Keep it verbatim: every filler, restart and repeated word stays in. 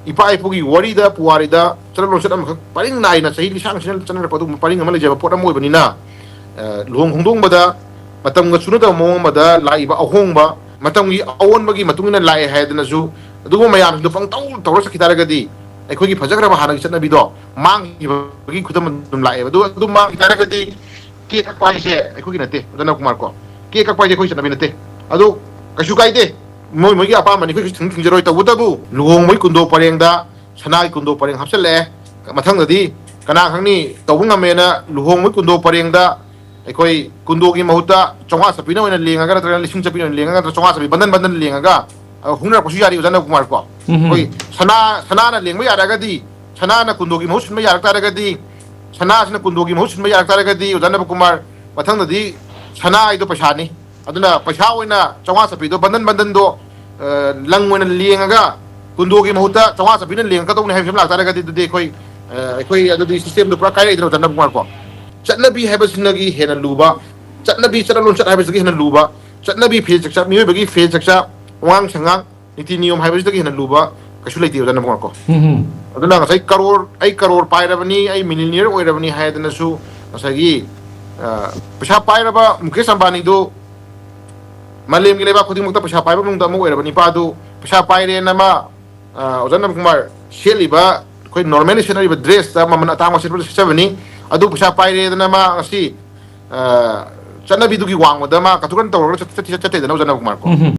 ꯏꯄꯥ ꯏꯄꯨꯒꯤ ꯋꯥꯔꯤꯗ, ꯄꯨꯋꯥꯔꯤꯗ ꯆꯠꯅ ꯂꯣꯟꯆꯠ ꯑꯃꯈꯛ ꯄꯔꯤꯡ ꯅꯥꯏꯅ ꯆꯍꯤ ꯂꯤꯁꯥꯡ ꯁꯤꯅ ꯆꯠꯅꯔꯛꯄ ꯑꯗꯨꯒꯨꯝꯕ ꯄꯔꯤꯡ ꯑꯃ ꯂꯩꯖꯕ ꯄꯣꯠ ꯑꯃ ꯑꯣꯏꯕꯅꯤꯅ, ꯑ, ꯂꯨꯍꯣꯡ ꯈꯣꯡꯗꯣꯡꯕꯗ ꯃꯇꯝꯒ ꯆꯨꯅꯗꯕ ꯃꯑꯣꯡ ꯑꯃꯗ ꯂꯥꯛꯏꯕ ꯑꯍꯣꯡꯕ, ꯃꯇꯝꯒꯤ ꯑꯑꯣꯟꯕꯒꯤ ꯃꯇꯨꯡ ꯏꯟꯅ ꯂꯥꯛꯑꯦ ꯍꯥꯏꯗꯅꯁꯨ ꯑꯗꯨꯒꯨꯝꯕ ꯃꯌꯥꯝꯁꯤꯡꯗꯣ ꯄꯪꯇꯧ ꯇꯧꯔ ꯆꯠꯈꯤ ꯇꯥꯔꯒꯗꯤ, ꯑꯩꯈꯣꯏꯒꯤ ꯐꯖꯈ꯭ꯔꯕ ꯍꯥꯟꯅꯒꯤ ꯆꯠꯅꯕꯤꯗꯣ ꯃꯥꯡꯈꯤꯕꯒꯤ ꯈꯨꯗꯝ ꯑꯗꯨꯝ ꯂꯥꯛꯑꯦꯕ꯫ ꯑꯗꯨ, ꯑꯗꯨ ꯃꯥꯡꯈꯤ ꯇꯥꯔꯒꯗꯤ ꯀꯦꯛ ꯀꯛꯄ ꯍꯥꯏꯁꯦ ꯑꯩꯈꯣꯏꯒꯤ ꯅꯠꯇꯦ, ꯔꯇꯅ ꯀꯨꯃꯥꯔ ꯀꯣ꯫ ꯀꯦꯛ ꯀꯛꯄ ꯍꯥꯏꯁꯦ ꯑꯩꯈꯣꯏ ꯆꯠꯅꯕꯤ ꯅꯠꯇꯦ꯫ ꯑꯗꯣ ꯀꯩꯁꯨ ꯀꯥꯏꯗꯦ, ꯃꯣꯏ ꯃꯣꯏꯒꯤ ꯑꯄꯥꯝꯕꯅꯤ, ꯑꯩꯈꯣꯏ ꯀꯩꯁꯨ ꯊꯤꯡ-, ꯊꯤꯡꯖꯔꯣꯏ꯫ ꯇꯧꯕꯇꯕꯨ ꯂꯨꯍꯣꯡꯕꯒꯤ ꯀꯨꯟꯗꯣ ꯄꯔꯦꯡꯗ ꯁꯅꯥꯒꯤ ꯀꯨꯟꯗꯣ ꯄꯔꯦꯡ ꯍꯥꯞꯆꯤꯜꯂꯛꯑꯦ꯫ ꯃꯊꯪꯗꯗꯤ ꯀꯅꯥ ꯈꯪꯅꯤ, ꯇꯧꯕ ꯉꯝꯃꯦꯅ ꯂꯨꯍꯣꯡꯕꯒꯤ ꯀꯨꯟꯗꯣ ꯄꯔꯦꯡꯗ ꯑꯩꯈꯣꯏ ꯀꯨꯟꯗꯣꯒꯤ ꯃꯍꯨꯠꯇ ꯆꯥꯝꯃꯉꯥ ꯆꯠꯄꯤꯅ ꯑꯣꯏꯅ ꯂꯦꯡꯉꯒ, ꯅꯠꯇ꯭ꯔꯒ ꯂꯤꯁꯤꯡ ꯆꯠꯄꯤꯅ ꯑꯣꯏꯅ ꯂꯦꯡꯉꯒ, ꯅꯠꯇ꯭ꯔꯒ ꯆꯥꯝꯃꯉꯥ ꯆꯠꯄꯤ ꯕꯟꯗꯟ ꯕꯟꯗꯟ ꯂꯦꯡꯉꯒ, ꯑ, ꯍꯣꯡꯅꯔꯛꯄꯁꯨ ꯌꯥꯔꯤ, ꯑꯣꯖꯥ ꯅꯕꯀꯨꯃꯥꯔ ꯀꯣ꯫ ꯎꯝ꯫ ꯑꯩꯈꯣꯏ ꯁꯅꯥ, ꯁꯅꯥꯅ ꯂꯦꯡꯕ ꯌꯥꯔꯒꯗꯤ, ꯁꯅꯥꯁꯤꯅ ꯀꯨꯟꯗꯣꯒꯤ ꯃꯍꯨꯠ ꯁꯤꯟꯕ ꯌꯥꯔꯛ ꯇꯥꯔꯒꯗꯤ, ꯁꯅꯥꯁꯤꯅ ꯀꯨꯟꯗꯣꯒꯤ ꯃꯍꯨꯠ ꯁꯤꯟꯕ ꯌꯥꯔꯛ ꯇꯥꯔꯒꯗꯤ, ꯑꯣꯖꯥ ꯅꯕꯀꯨꯃꯥꯔ, ꯃꯊꯪꯗꯗꯤ ꯁꯅꯥ ꯍꯥꯏꯗꯣ ꯄꯩꯁꯥꯅꯤ꯫ ꯑꯗꯨꯅ ꯄꯩꯁꯥ ꯑꯣꯏꯅ ꯆꯥꯝꯃꯉꯥ ꯆꯠꯄꯤꯗꯣ, ꯕꯟꯗꯟ ꯕꯟꯗꯟꯗꯣ, ꯑ, ꯂꯪ ꯑꯣꯏꯅ ꯂꯦꯡꯉꯒ ꯀꯨꯟꯗꯣꯒꯤ ꯃꯍꯨꯠꯇ ꯆꯥꯝꯃꯉꯥ ꯆꯠꯄꯤꯅ ꯂꯦꯡꯉꯛꯀꯗꯧꯅꯤ ꯍꯥꯏꯕꯁꯤ ꯑꯃ ꯂꯥꯛꯇꯥꯔꯒꯗꯤ, ꯑꯗꯨꯗꯤ ꯑꯩꯈꯣꯏ, ꯑ, ꯑꯩꯈꯣꯏ ꯑꯗꯨꯗꯤ system ꯗꯨ ꯄꯨꯔꯥ ꯀꯥꯏꯔꯛꯏꯗꯅ, ꯑꯣꯖꯥ ꯅꯕꯀꯨꯃꯥꯔ ꯀꯣ꯫ ꯆꯠꯅꯕꯤ ꯍꯥꯏꯕꯁꯤꯅꯒꯤ ꯍꯦꯟꯅ ꯂꯨꯕ, ꯆꯠꯅꯕꯤ, ꯆꯠꯅ ꯂꯣꯟꯆꯠ ꯍꯥꯏꯕꯁꯤꯗꯒꯤ ꯍꯦꯟꯅ ꯂꯨꯕ, ꯆꯠꯅꯕꯤ, ꯐꯤꯖꯦꯠ ꯆꯛꯆꯥ, ꯃꯤꯑꯣꯏꯕꯒꯤ ꯐꯤꯖꯦꯠ ꯆꯛꯆꯥ, ꯋꯥꯉꯥꯡ ꯁꯉꯥꯡ, ꯅꯤꯇꯤ ꯅꯤꯌꯣꯝ ꯍꯥꯏꯕꯁꯤꯗꯒꯤ ꯍꯦꯟꯅ ꯂꯨꯕ ꯀꯩꯁꯨ ꯂꯩꯇꯦ, ꯑꯣꯖꯥ ꯅꯕꯀꯨꯃꯥꯔ ꯀꯣ꯫ ꯎꯝ꯫ ꯑꯗꯨꯅ ꯉꯁꯥꯏ ꯀꯔꯣꯔ, "ꯑꯩ ꯀꯔꯣꯔ ꯄꯥꯏꯔꯕꯅꯤ, ꯑꯩ ꯃꯤꯂꯤꯅꯤꯌꯔ ꯑꯣꯏꯔꯕꯅꯤ" ꯍꯥꯏꯗꯅꯁꯨ ꯉꯁꯥꯏꯒꯤ, ꯑ, ꯄꯩꯁꯥ ꯄꯥꯏꯔꯕ ꯃꯨꯀꯦꯁ ꯑꯝꯕꯥꯅꯤꯗꯨ ꯃꯥꯂꯦꯝꯒꯤ ꯂꯩꯕꯥꯛ ꯈꯨꯗꯤꯡꯃꯛꯇ ꯄꯩꯁꯥ ꯄꯥꯏꯕ ꯃꯅꯨꯡꯗ ꯑꯃ ꯑꯣꯏꯔꯕ ꯅꯤꯄꯥꯗꯨ ꯄꯩꯁꯥ ꯄꯥꯏꯔꯦꯅ ꯑꯃ, ꯑ, ꯑꯣꯖꯥ ꯅꯕꯀꯨꯃꯥꯔ, ꯁꯦꯠꯂꯤꯕ ꯑꯩꯈꯣꯏ ꯅꯣꯔꯃꯦꯜꯂꯤ ꯁꯦꯠꯅꯔꯤꯕ ꯗ꯭ꯔꯦꯁꯇ ꯃꯃꯜ ꯑꯇꯥꯡꯕ ꯁꯦꯠꯄꯗ ꯁꯦꯠꯆꯕꯅꯤ꯫ ꯑꯗꯨ ꯄꯩꯁꯥ ꯄꯥꯏꯔꯦꯗꯅ ꯃꯥ ꯉꯁꯤ, ꯑ, ꯆꯠꯅꯕꯤꯗꯨꯒꯤ ꯋꯥꯡꯃꯗ ꯃꯥ ꯀꯥꯇꯨ ꯀꯥꯔꯟ ꯇꯧꯔꯒ ꯆꯠ-, ꯆꯠ-, ꯆꯠ-, ꯆꯠꯇꯦꯗꯅ, ꯑꯣꯖꯥ ꯅꯕꯀꯨꯃꯥꯔ ꯀꯣ꯫ ꯎꯝ꯫